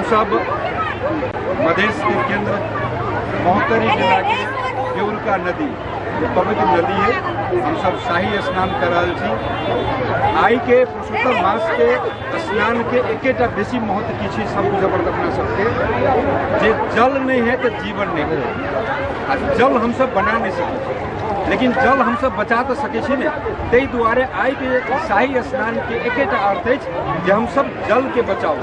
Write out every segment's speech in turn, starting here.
सब मधेश केंद्र महोत्तरी जिला के देउरका नदी जो पवित्र नदी है, हम सब शाही स्नान कर रहल छी। आई के पुरुषोत्तम मास के स्नान के एकेटा बेसी महत्व की छै, सब बुझे पड़त अपना सबके, जे जल नहीं है तो जीवन नहीं है। आ जल हम सब बना नहीं सकै, लेकिन जल हम सब बचा तो सकै छी ने। ताहि दुआरे आई के शाही स्नान के एकेटा अर्थ अछि जे हम सब जल के बचाउ।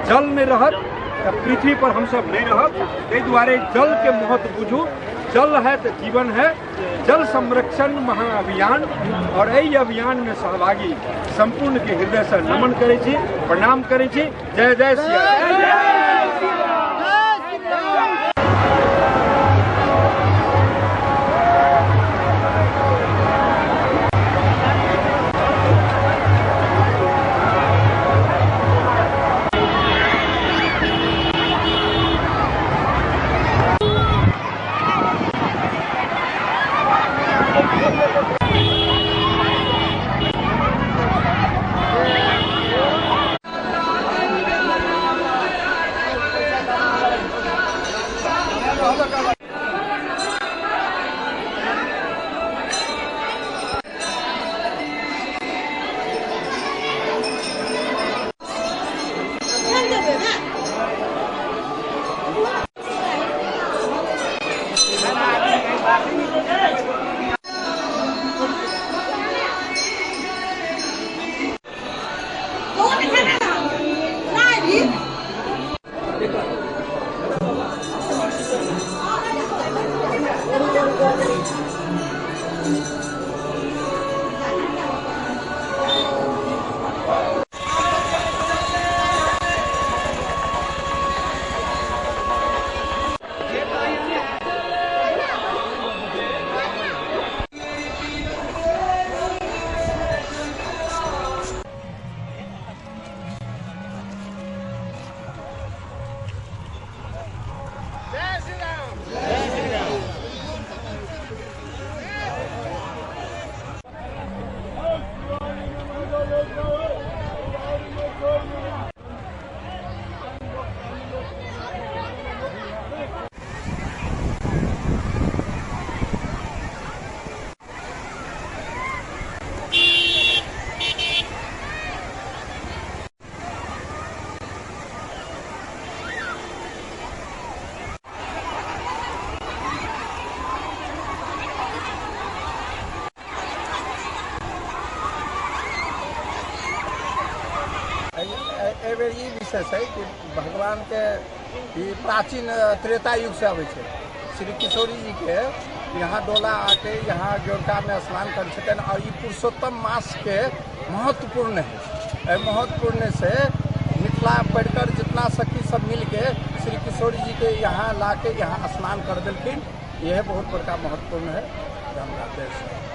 जल नहीं रहत तो पृथ्वी पर हम सब नहीं रहब। ताहि दुआरे जल के महत्व बुझू। जल है तो जीवन है। जल संरक्षण महाअभियान और एहि अभियान में सहभागी संपूर्ण के हृदय से नमन करै छी, प्रणाम करै छी। जय जय सिया। एहि ई विशेष है कि भगवान के प्राचीन त्रेता युग से अबै छै। श्री किशोरी जी के यहाँ डोला आके यहाँ गेउरका में स्नान करै छथिन और ई पुरुषोत्तम मास के महत्वपूर्ण है। एहि महत्वपूर्ण से मिथिला पढ़कर जितना सखी सब मिल के श्री किशोरी जी के यहाँ ला के यहाँ स्नान कर देलखिन। यह बहुत बड़का महत्वपूर्ण है।